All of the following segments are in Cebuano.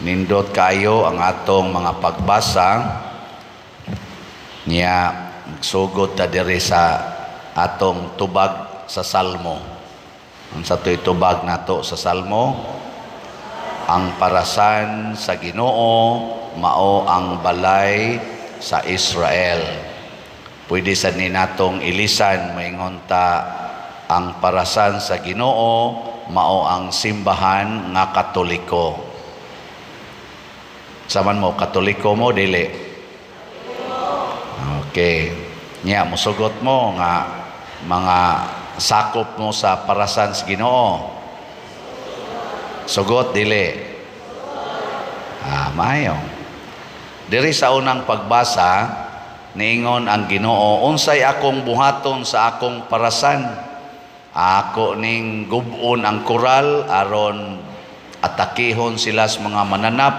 Nindot kayo ang atong mga pagbasa niya. Magsugod ta diri sa atong tubag sa Salmo. Ang sa to'y tubag nato sa Salmo? Ang parasan sa Ginoo mao ang balay sa Israel. Pwede sa ni natong ilisan, maingon ta, ang parasan sa Ginoo mao ang simbahan nga Katoliko. Saman mo, Katoliko mo, dili? Okay. Nya musugot mo nga mga sakop mo sa parasan sa Ginoo. Sugot, dili? Ah, maayo. Diri sa unang pagbasa, niingon ang Ginoo, "Unsay akong buhaton sa akong parasan? Ako ning gub-on ang koral aron atakihon sila sa mga mananap.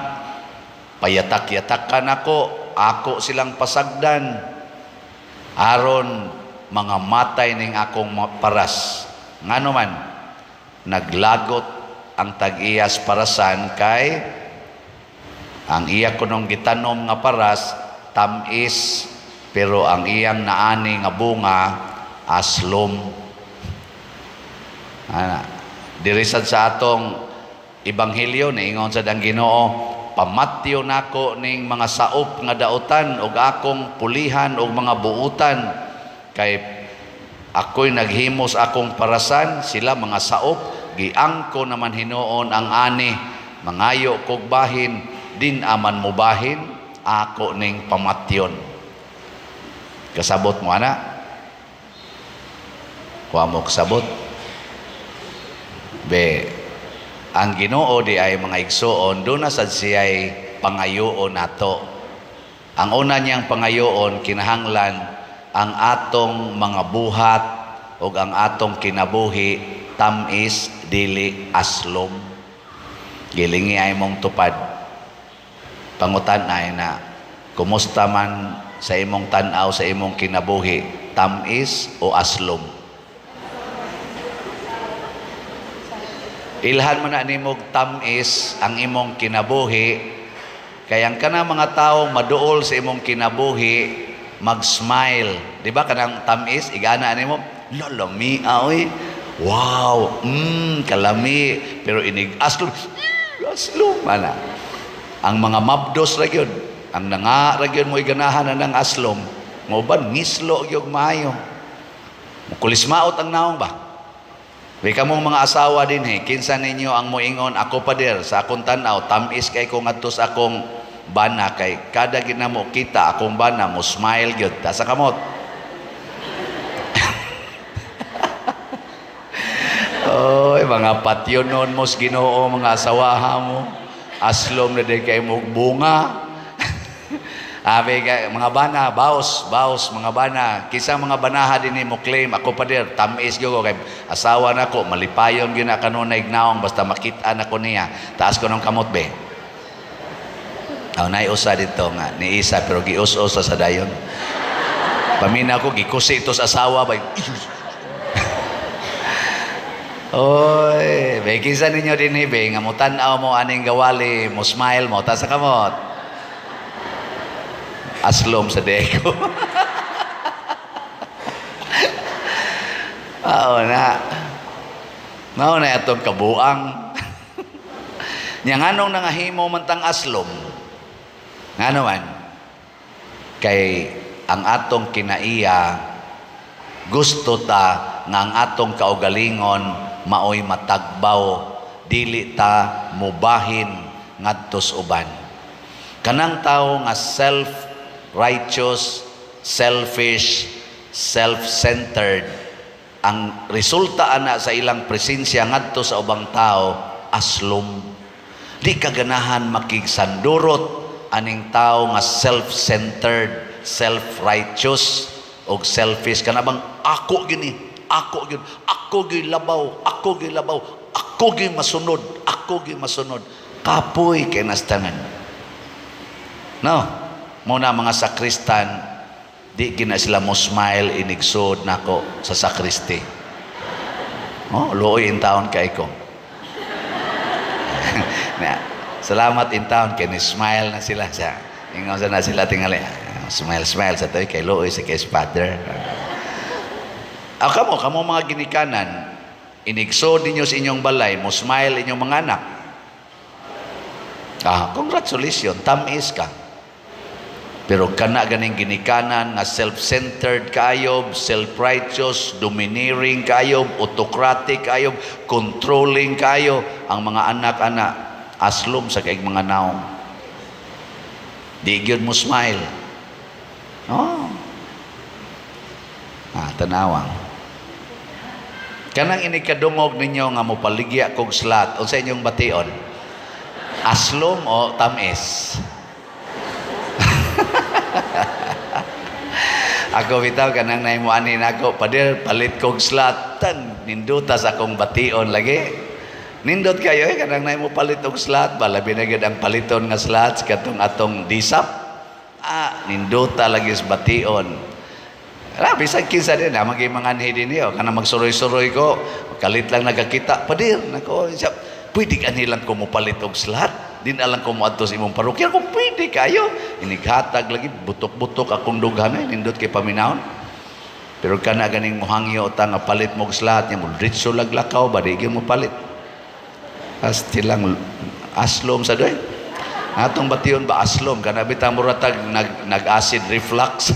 Payatak-yatakan ako, ako silang pasagdan aron mga matay ning akong paras." Ngano man naglagot ang tag-iyas parasan? Kay ang iya kunong gitanom nga paras tamis, pero ang iyang naani nga bunga aslom. Ana, diri sad sa atong ebanghelyo, niingon sad ang Ginoo, "Pamatyo nako ning mga saop nga dautan ug akong pulihan og mga buutan, kay ako'y naghimos akong parasan, sila mga saop, giangko naman hinuon ang ani. Mangayo kog bahin, din aman mo bahin, ako ning pamatyon." Kasabot mo ana? Kuha mo kasabot? Be, ang Ginoo di ay, mga igsuon, doon na sad siya'y pangayoon nato. Ang una niyang pangayoon, kinahanglan ang atong mga buhat o ang atong kinabuhi tamis, dili aslom. Gilingi ay mong tupad. Pangutan ay na, kumusta man sa imong tan-aw sa imong kinabuhi, tamis o aslom? Ilhan mo na nimog tamis ang imong kinabuhi, kay ang kana mga tao maduol sa imong kinabuhi, mag-smile. Di ba kanang tamis, igana nimo, "Lalami oy. Wow, kalami." Pero inig aslom, aslom ana. Ang mga mabdos ra gyud, ang nanga ra gyud mo ganahan na ng aslom, mo uban ngislo gyud maayo. Mukulismaot ang naong ba? May kamong mga asawa din he, kinsa ninyo ang moingon, "Ako, pader, sa akong tan-aw, tamis kay ko ngadto sa akong bana, kay kada ginamo kita akong bana, mo smile gyud"? Ta sa kamot. Oy, mga patyonon mo sa Ginoo mga asawaha mo. Aslom na din kay mo bunga. Abi kay mga bana, baos, baos mga bana. Kinsa mga banaha din mo claim, "Ako, pader, tamis gyud ko kay asawa nako, malipayon gyud na kanunay naong basta makita nako niya"? Taas ko ng kamot be. Aw, nay usa dito nga ni isa, pero gius-us sa dayon. Pamina ko gikusi ito sa asawa ba. Oy, be, kinsa ninyo din be nga mutan-aw mo aning gawali, mo smile mo, taas sa kamot? Aslom sa deko. Oo na. Mao na atong kabuang. Nya nganong nangahimo man tang aslom? Ngano man? Kay ang atong kinaiya, gusto ta nga ang atong kaugalingon maoy matagbaw, dili ta mubahin ngadto sa uban. Kanang tao nga self-righteous, selfish, self-centered, ang resulta ana sa ilang presensya ngadto sa ubang tao, aslom. Di ka ganahan makigsandurot aning tao nga self-centered, self-righteous og selfish. Kana bang ako gini, ako gyud, ako gyud labaw, ako gyud labaw, ako gyud masunod, ako gyud masunod. Kapoy kay nastanan. No, muna mga sakristan, di gina sila mo smile inigsud nako sa sakristi. Oh, luoy in taon kay ko. Na, Salamat in town kay ni smile na sila sa ingon sa na sila tingali. Smile, smile sa to kay luoy sa kay father. Ah, kamo, kamo mga ginikanan, inigsod ninyo sa inyong balay, mo smile inyong mga anak. Ah, congratulations, tamis ka. Pero kana ganing ginikanan nga self-centered kaayo, self-righteous, domineering kaayo, autocratic kaayo, controlling kaayo, ang mga anak-anak aslom sa kay mga naong. Di gyud mo smile. Oh. Ah, tanawang. Kanang inikadungog ninyo nga mopaligya kog slot, unsa inyong bation? Aslom o tamis? Ako bitaw, kanang nahimo ani nako, "Pader, palit kog slot." Tan ninduta sa akong bation lagi. Nindot kayo eh, kanang nahimo palit og slot ba, labi na gyud ang paliton nga slots katong atong disap. Ah, nindota lagi sa bation. Ah, bisan kinsa din na maging mga anhi din niyo kanang magsuroy-suroy ko, kalit lang nagakita, "Pader," nako siya, "pwede ka nilang ko mopalit og slot? Din alang ko moadto sa imong parokya kung pwede kayo." Inighatag lagi, butok-butok akong dughan eh, nindot kay paminawon. Pero kana ganing mohangyo ta nga palit mo og slot nya mo diretso laglakaw ba, di gyud mo palit. Asti lang aslom sa doy. Atong bation ba, aslom kana bitaw, muratag nag nag acid reflux.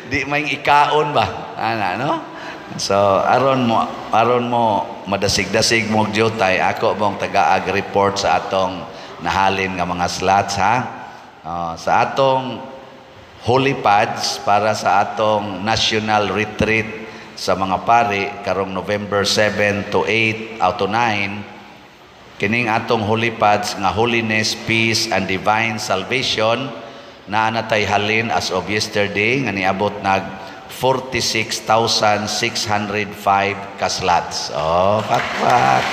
Di may ikaon ba ana, no? So aron mo madasig-dasig mo og jutay, ako mong tagaag report sa atong nahalin nga mga slots ha. Oh, sa atong holy pads para sa atong national retreat sa mga pari karong November 7 to 8 out to 9, kining atong holy pads nga holiness, peace and divine salvation, naa na tay halin as of yesterday nga niabot nag 46,605 ka slots. Oh, pakpak.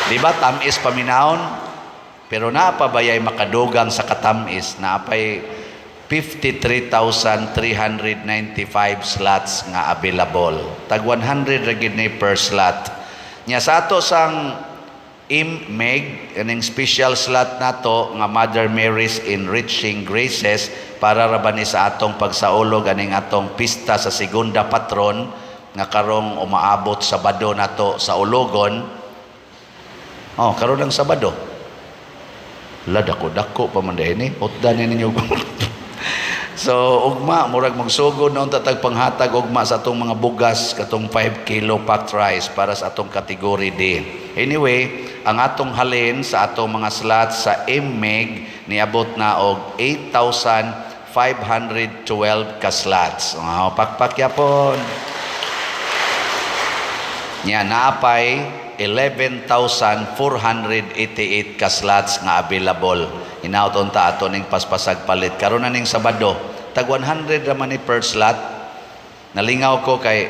Di ba tamis paminawon? Pero naa pa bayay makadugang sa katamis, naa pay 53,395 slots nga available. Tag 100 ra gid ni per slot. Nya sa ato sang IMMEG, kaning special slot nato nga Mother Mary's Enriching Graces, para ra ba ni sa atong pagsaulog aning atong pista sa segunda patron nga karong umaabot Sabado nato sa Ologon. Oh, karon ang Sabado. La, dako dako pa man diay ni. Utdan ni ninyo. So ugma murag magsugod na unta tag panghatag ugma sa atong mga bugas, katong 5 kilo packed rice para sa atong category D. Anyway, ang atong halin sa atong mga slots sa MMEG niabot na og 8,512 ka slots. Oh, pakpak yapon. Nya naapay 11,488 ka slots nga available. Hinaut unta ato ning paspasag palit karon na ning Sabado. Tag 100 ra man ni per slot. Nalingaw ko kay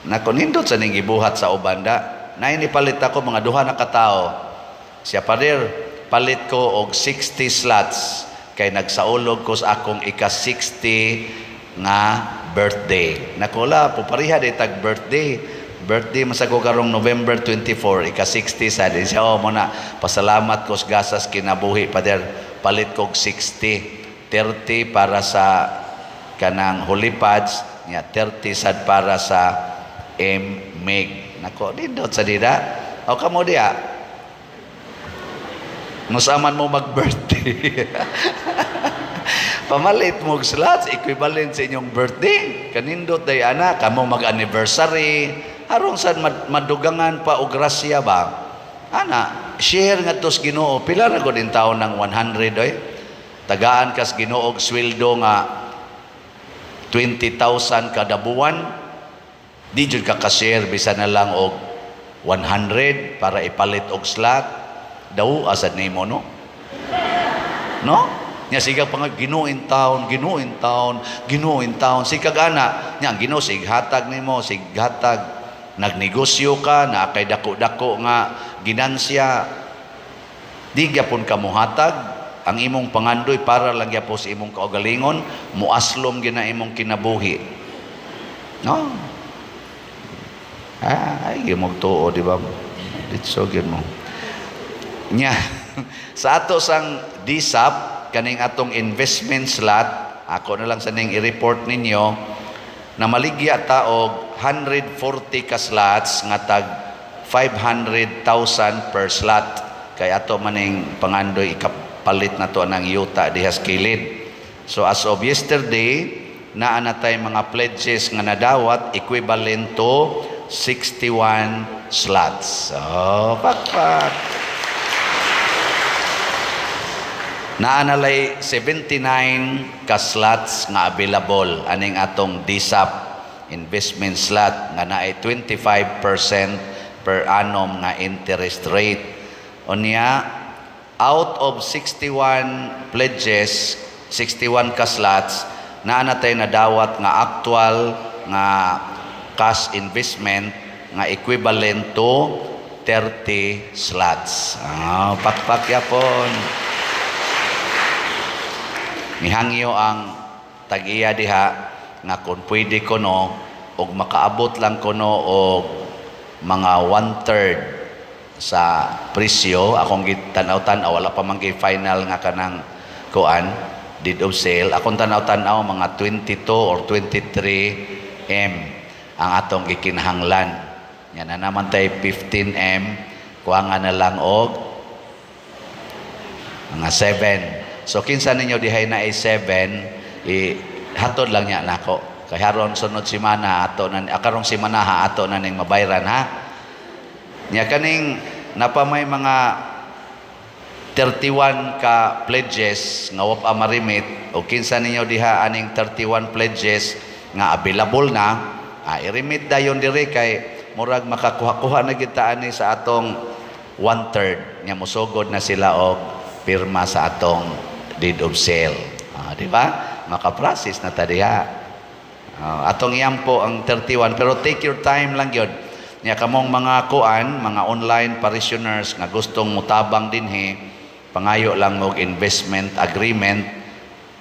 nako, nindot sa ning gibuhat sa ubanda. Nay ni palit ako mga duha na katao. Siya, "Pader, palit ko og 60 slots kay nagsaulog ko sa akong ika-60 nga birthday." Nakula, pupariha di tag birthday. Birthday man sa ko karong November 24, ika-60 sa din siya. "Oh, mo na, pasalamat ko sa gasas kinabuhi, pader, palit kog 60. 30 para sa kanang holy pads, nya 30 sad para sa MMEG." Nako, nindot sa dida. O kamo diya. Musaman mo mag-birthday. Pamalit mo og slots equivalent sa inyong birthday. Kanindot day ana, kamo mag-anniversary. Aron sad madugangan pa og grasya ba? Ana, share nga tos Ginoo. Pila ra gud in taon ng 100 oy? Tagaan kas Ginoo og sweldo nga 20,000 kada buwan. Di jud ka ka-share bisan na lang og 100 para ipalit og slot. Daw asad nimo, no? No? Nya sige pa nga, "Ginoo in town, Ginoo in town, Ginoo in town." Sikag ana, nya ang Ginoo sig hatag nimo, sig hatag. Nagnegosyo ka, na kay dako-dako nga ginansya. Di gyapon ka mohatag, ang imong pangandoy para lang gyapon sa imong kaugalingon, muaslom gina imong kinabuhi. No? Ah, ay, gimog tuo, di ba? Ditso gyud mo. Nya sa ato sang DSAP, kaning atong investment slot, ako na lang sa ning i-report ninyo na maligya ta og 140 ka slots nga tag 500,000 per slot kay ato maning pangandoy ikapalit na to ng yuta diha sa kilid. So as of yesterday, naa na tay mga pledges nga nadawat equivalent to 61 slots. So, pakpak. Naa na lay 79 ka slots nga available aning atong DSAP investment slot nga naay 25% per annum nga interest rate. Unya, out of 61 pledges, 61 ka slots, naa na tay nadawat nga actual nga cash investment nga equivalent to 30 slots. Ah, pakpak yapon. Mihangyo ang tag-iya diha nga kung pwede kuno og makaabot lang kuno og mga one-third sa presyo. Akong gitanaw-tanaw, wala pa man final nga kanang kuan, deed of sale. Akong tanaw-tanaw, mga 22 or 23 M ang atong gikinahanglan. Yan na naman tay 15 M, kuha na lang og mga 7. So kinsa ninyo dihay na ay 7, i hatod lang niya nako. Kay haron sunod semana ato na, karong semana ha, ato na ning mabayran ha. Nya kaning napamay mga 31 ka pledges nga wa pa marimit o kinsa ninyo diha aning 31 pledges nga available na, i-remit dayon diri kay murag makakuha-kuha na gid ta ani sa atong one third nga mosugod na sila og pirma sa atong deed of sale. Di ba? Maka-process na ta diha. Atong iyampo ang 31, pero take your time lang gyud. Nya kamong mga kuan, mga online parishioners nga gustong mutabang dinhi, pangayo lang og investment agreement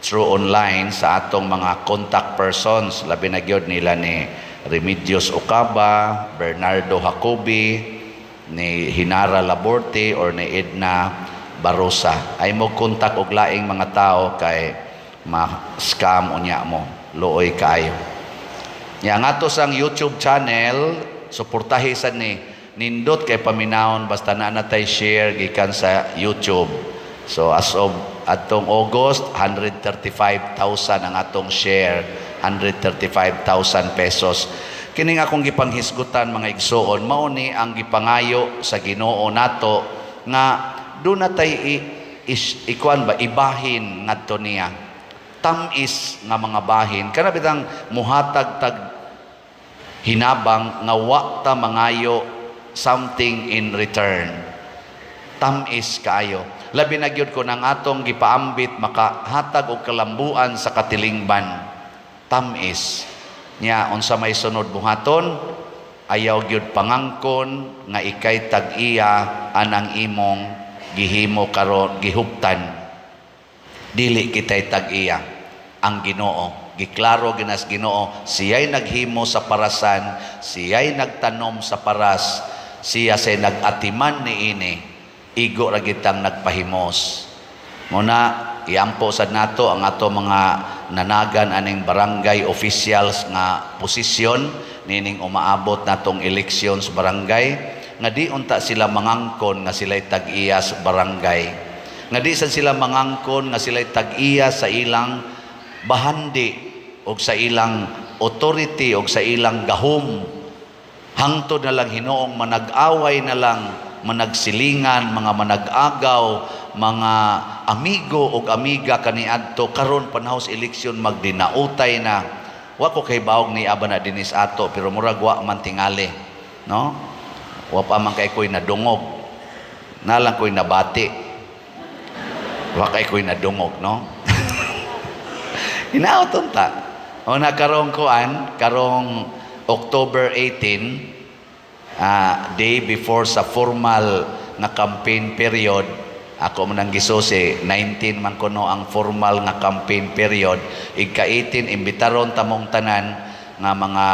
through online sa atong mga contact persons, labi na gyud nila ni Remedios Ocaba, Bernardo Jacobi, ni Hinara Laborte or ni Edna Barosa. Ay mo contact og laing mga tao kay ma-scam unya mo. Luoy kaayo. Ya nga to sang YouTube channel, suportahi sad ni, nindot kay paminawon basta na natay share gikan sa YouTube. So as of atong August, 135,000 ang atong share, 135,000 pesos. Kining akong gipanghisgutan, mga igsuon, mao ni ang gipangayo sa Ginoo nato nga do na tay ikuan ba, ibahin ngadto niya. Tam-is nga mga bahin kana bitang muhatag tag hinabang nga wa ta mangayo something in return. Tam-is kaayo. Labi na gyud kon ang atong gipaambit makahatag og kalambuan sa katilingban. Tam-is. Nya unsa may sunod buhaton? Ayaw gyud pangangkon nga ikay tag-iya anang imong gihimo karon, gihuptan. Dili kitay tag-iya, ang Ginoo. Giklaro ginas Ginoo, siya'y naghimo sa parasan, siya'y nagtanom sa paras, siya say nag-atiman niini, igo ra gitang nagpahimos. Muna iampo sad nato ang ato mga nanagan aning barangay officials nga posisyon nining umaabot natong elections barangay, nga di unta sila mangangkon nga sila'y tag-iya sa barangay, nga di sad sila mangangkon nga sila'y tag-iya sa ilang bahandi o sa ilang authority o sa ilang gahom. Hangtod na lang hinuong manag-away na lang, managsilingan, mga manag-agaw, mga amigo og amiga kaniadto, karon panahon sa eleksyon magdinautay na. Wa ko kay bawog ni aba na dinis ato, pero murag wa man tingali, no? Wa pa man kay ko'y nadungog, nalang ko'y nabati, wa kay ko'y nadungog, no? Hinaot unta o na karong kuan, karong October 18, day before sa formal nga campaign period. Ako man ang gisusi, 19 man kuno ang formal nga campaign period. Igka 18, imbitaron tamong tanan nga mga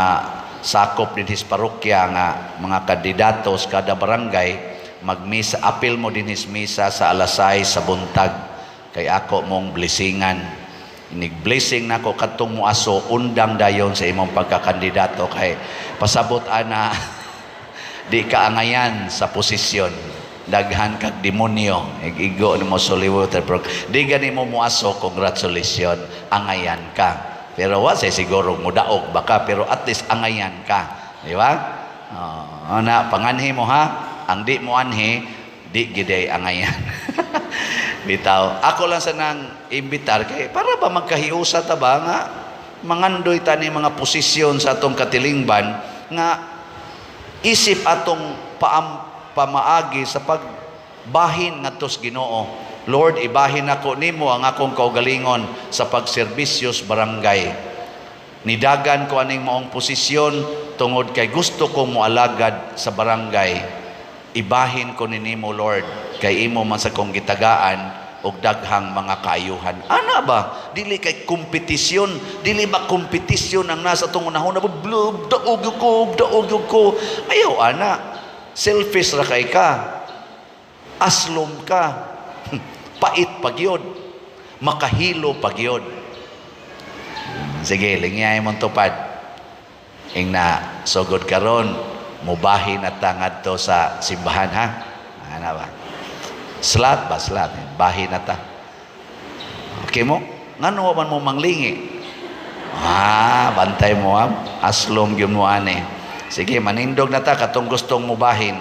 sakop dinhi sa parokya nga mga kandidato sa kada barangay, magmisa, apil mo dinhi sa misa sa alas 6 sa buntag kay ako mong blessingan. Inig blessing nako kadtong muaso, undang dayon sa imong pagkakandidato kay pasabot ana di ka angayan sa posisyon, daghan kag demonyo, igo nimo holy water. Pero di gani mo muaso, congratulations, angayan ka. Pero wa say siguro mudaog baka, pero at least angayan ka, di ba? Oh, na panganhi mo ha. Ang di mo anhi, di giday angayan. Bitaw, ako lang sa nang imbitar kay para ba magkahiusa ta ba nga mangandoy ta ni mga posisyon sa atong katilingban nga isip atong pamaagi sa pagbahin ngadto sa Ginoo. Lord, ibahin ako nimo ang akong kaugalingon sa pagserbisyo sa barangay. Nidagan ko aning maong posisyon tungod kay gusto kong moalagad sa barangay. Ibahin ko ni nimo, Lord, kay imo man sa kong gitagaan og daghang mga kaayuhan. Ana ba? Dili kay kompetisyon, dili ba kompetisyon ang nasa atong unahon na blub, daog ko, daog ko. Ayaw ana. Selfish ra kay ka. Aslom ka. Pait pagyod. Makahilo pagyod. Sige, lingyay mong tupad. Ing na sugod karon, mubahin at ngadto sa simbahan ha. Ana ba? Slat ba slat? Bahin na ta. Okay mo? Ngano man mo manglingi? Ah, bantay mo ha. Aslom gyud mo ani. Sige, manindog na ta katong gustong mubahin.